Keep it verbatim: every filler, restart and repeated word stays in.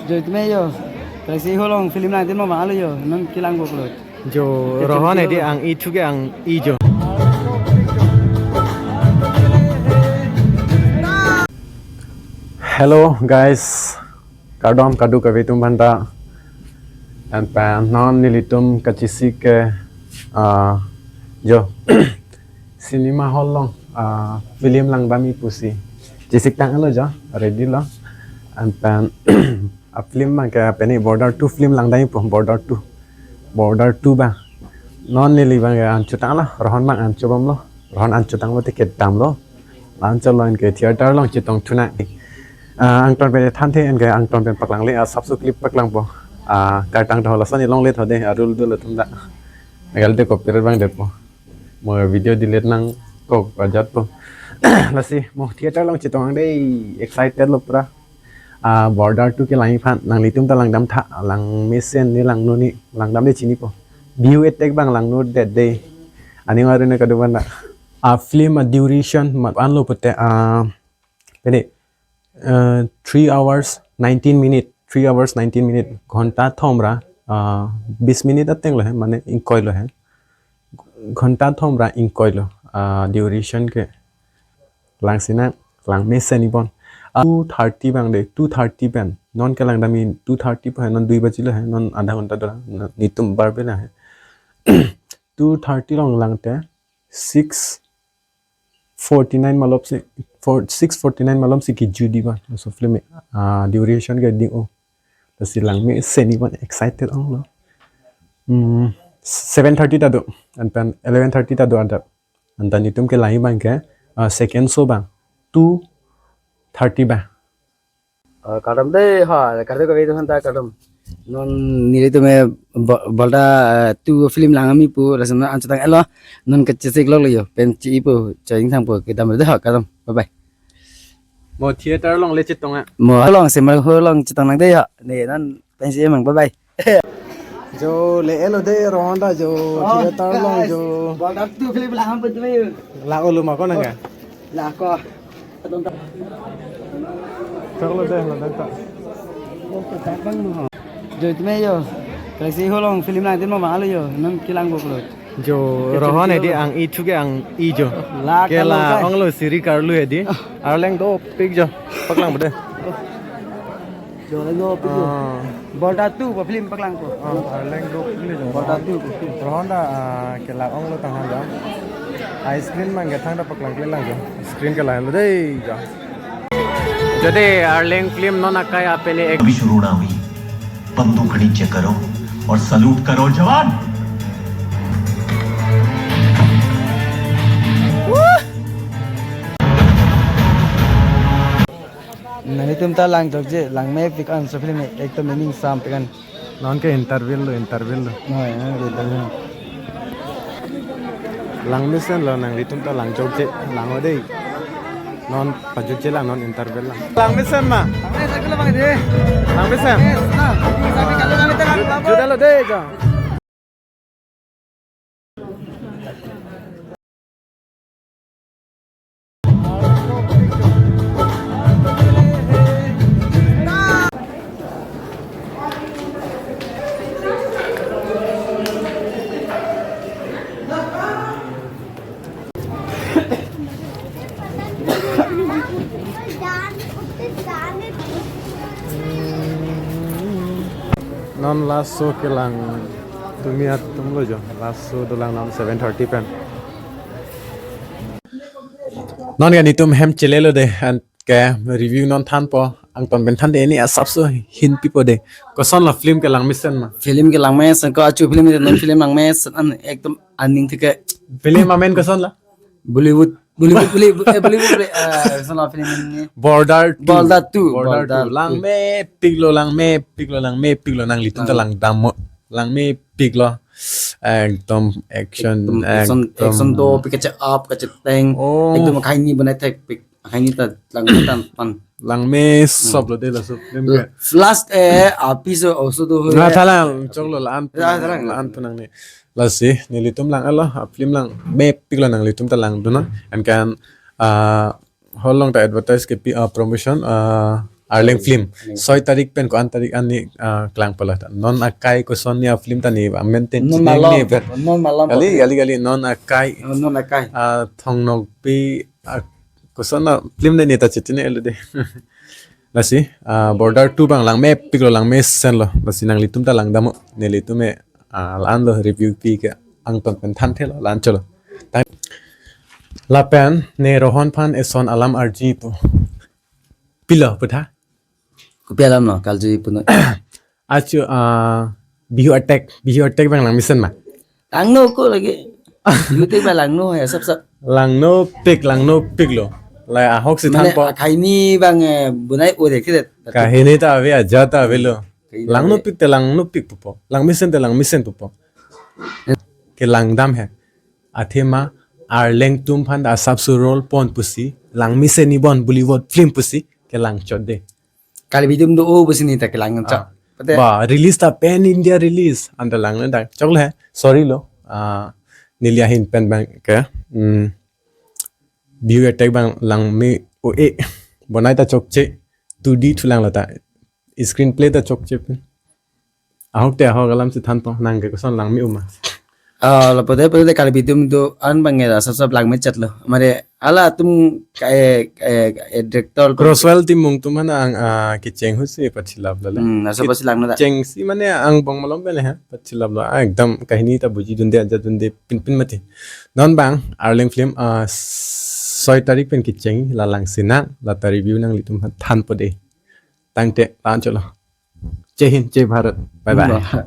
Jo, itume jo. Kalasi holong film lang tin mo bang alo jo. Non kelang bok lo. Jo, Rohon edi ang-i thuke ang-i jo. Hello guys, kardom kadokave atum aphanta. Anpen non nelitum kachesik ke, ah, jo, cinema hall along, ah, film langdamji pusi chesik tanglo jo, ready lo. Anpen a film abang ke pini Border two film langdamji pu, Border two. Border two abang. Non neli abang ke an chotanglo, Rohon abang an chobomlo. Rohon an chotanglo, ticket damlo. An cholo anke theater along chetong thunang. Ah, angton pen thanthe anke angton pen paklangle, ah, asapso clip paklangpo. Ah, kartang do lason along le thode, ah, rule do le thumda. Agal de copyright abang detpo. Mo video delete nangkok ajatpo. Lasi mo theater along chetong dei, excited lo pura. Ah, Border two kelang aphan nanglitum ta langdamtha, langmesen ne langno ne langdamde chinipo. View etek abang langnodet dei. Aning arune kadokave aphanta. A film a duration mat anlo pute, ah, pini, ah, three hours nineteen minute, three hours nineteen minute, ghonta thom ra, ah, bis minute ateng lo he, mane ingkoi lo he. Ghonta thom ra ingkoi lo, ah, duration ke. Langsinang, langmesen ibon. Ah, two thirty abang dei, two thirty pen. Non kelangdamji two thirty pen, non dui baji lo he, non adha ghonta dolang, non nelitum barbe na he. Two thirty along langte, six forty-nine malom si, four, six forty-nine malom si kejut abang. So film, ah, duration ke ding o. Lasi langmesen ibon, excited onglo. Hmm, seven thirty ta do, anpen eleven thirty ta do adap. Antan nelitum kelangji abang ke, ah, second show abang, two thirty abang. Oh, kardom dei, ha, kardom kadokave atum aphanta kardom. Non nelitum e bo-, Border, eh, two film langdamji pu, lason an chotanglo, non kachesik lo lo jo, pen chi-ipo, chingthangpo, kedam dei, ha, kardom, bye bye. Mo theater along le chetong a. Mo holong, cinema hall along chetong nang dei, ha, ne non pensi emang, bye bye. Jo, le-etlo dei, Rohon ta jo, oh, theater along jo. Border two film lang ham betul ya. Lang-olo ma ko nang ka? Lang ko. Choklo dei, lang ta. Jo, itume jo. Kalasi holong film lang tin mo bang alo jo. Non kelang bok lo. Jo, Rohon edi ang-i thuke ang-i jo. La kelang onglo, siri karlu edi. Arleng dopik jo. Paklang bede. Jo, arleng dopik jo. Ah. Border two pu film paklangpo. Ah, arleng dopik jo. Border two pu film. Rohon ta, ah, kelang onglo tangha jo. Ah, screen abang ke thangta paklangkle lang jo. Screen ke lahelo dei jo. Jo dei, arleng film non akai apele ek. अभी शुरू ना हुई। बंदूक नीचे करो और सल्यूट करो जवान। Nanglitum ta lang jokje, langmepik an, so film ekdom meaning sampik an. Non ke interval lo, interval lo. Noi, non ke interval. Langmesen lo, nanglitum ta lang jokje, lang-o dei. Non pajokje lang, non interval lang. Langmesen ma? Langmesen. Juda lo dei jo. Non last show kelang tumi atum lo jo. Last show dolang non seven thirty pen. Non ke nelitum hem chelelo dei, anke review non thanpo, angton pen thanthe, ne asapso hin pipo dei. Koson lo film ke langmesen ma? Film ke langmesen, ko achu film ke non film langmesen an ekdom aning thike. Film amen koson lo? Bollywood, Bollywood, Bollywood, eh, Bollywood, eh, koson lo film ni? Border two. Border two, Border Border two. Two. Langmepik lo, langmepik lo, langmepik lo, nanglitum ta lang dam mo. Langmepik lo. Ekdom action, ekdom action, ekdom action dopik, kache-ap, kacheteng. Oh. Ekdom akhai ni bonai thekpik, akhai ni ta lang tan pan. Langme sop lo dei laso film ke. Last, eh, api so oso do ho. Na thalang choklo la-an. La thalang. La-an punang ni. Lasi nelitum lang-etlo, a film langmepik lo, nanglitum ta langdun non. Anke, ah, hall along ta advertise kepi, ah, promotion, ah, Arleng film. Arleng. Soi tarik pen ko-an tarik an ne, ah, klang pala ta. Non akai koson ne a-film ta ne amen ten Non chining malom. Ne pen. Non malom Kali, pala. Kali, kali, non akai. Oh, non akai. Ah, Thong Nokbe, ah, koson a-film ne ne ta chitine lo de. Lasi, ah, Border two abang langmepiklo, langmesenlo. Lasi nanglitum ta langdamnon. Nelitum e, ah, la-an lo review pi ke angton pen thanthelo, la-an cholo. Time. Lapen ne Rohon aphan eson alam arjupo. Pilo putha. Kopi alam lo, kaljuji punoi. Achu, ah, Bihu Attack, Bihu Attack abang langmesen ma? Langno ko lagi. Bihu Attack abang langno ya, sap sap. Langnopik, langnopiklo. La ahok si Mane thanpo. Akahini abang, eh, bonai o dekhe det. Kahini ta ave, ajat ta avelo. Kahini Langnopik te langnopik pupo. Langmesen te langmesen pupo. Kelangdam he. Athema Arleng atum aphan ta asapso role pon pusi, langmesen ni bon Bollywood film pusi, kelang chot de. Karbi atum do-o pusi ne ta kelang chot. Ah. Pate Ba, release ta pan India release. Anta lang na dak. Chokle he. Sorry lo. Ah, neli ahin pen abang ke. Hmm. Bihu Attack abang langme o e. Bonai ta chokche. Two D thu lang lo ta. Screenplay ta chokche pen. Ahok te ahok alam si thanpo, nang ke koson langme-o ma? Ah, lapu te pute Karbi atum do-an abang ya, sap sap langme chot lo. Mane hala atum ka, eh, eh, eh, director atum. Crosswell Timung atum aphan ang, ah, kecheng ahut si pachilap lo le. Hmm, laso Ke- pasi langno ta. Cheng si mane angbong malom pen he, pachilap lo. Ah, ekdam kahini ta bujidunde, ajatdunde, pinpin mati. Non abang, Arleng film, ah, soi tarik pen kecheng, la lang sinang, la ta review nanglitum aphan thanpo de. Tangte, la-an cholo. Jai Hind, Jai Bharat. Bye bye. Bye.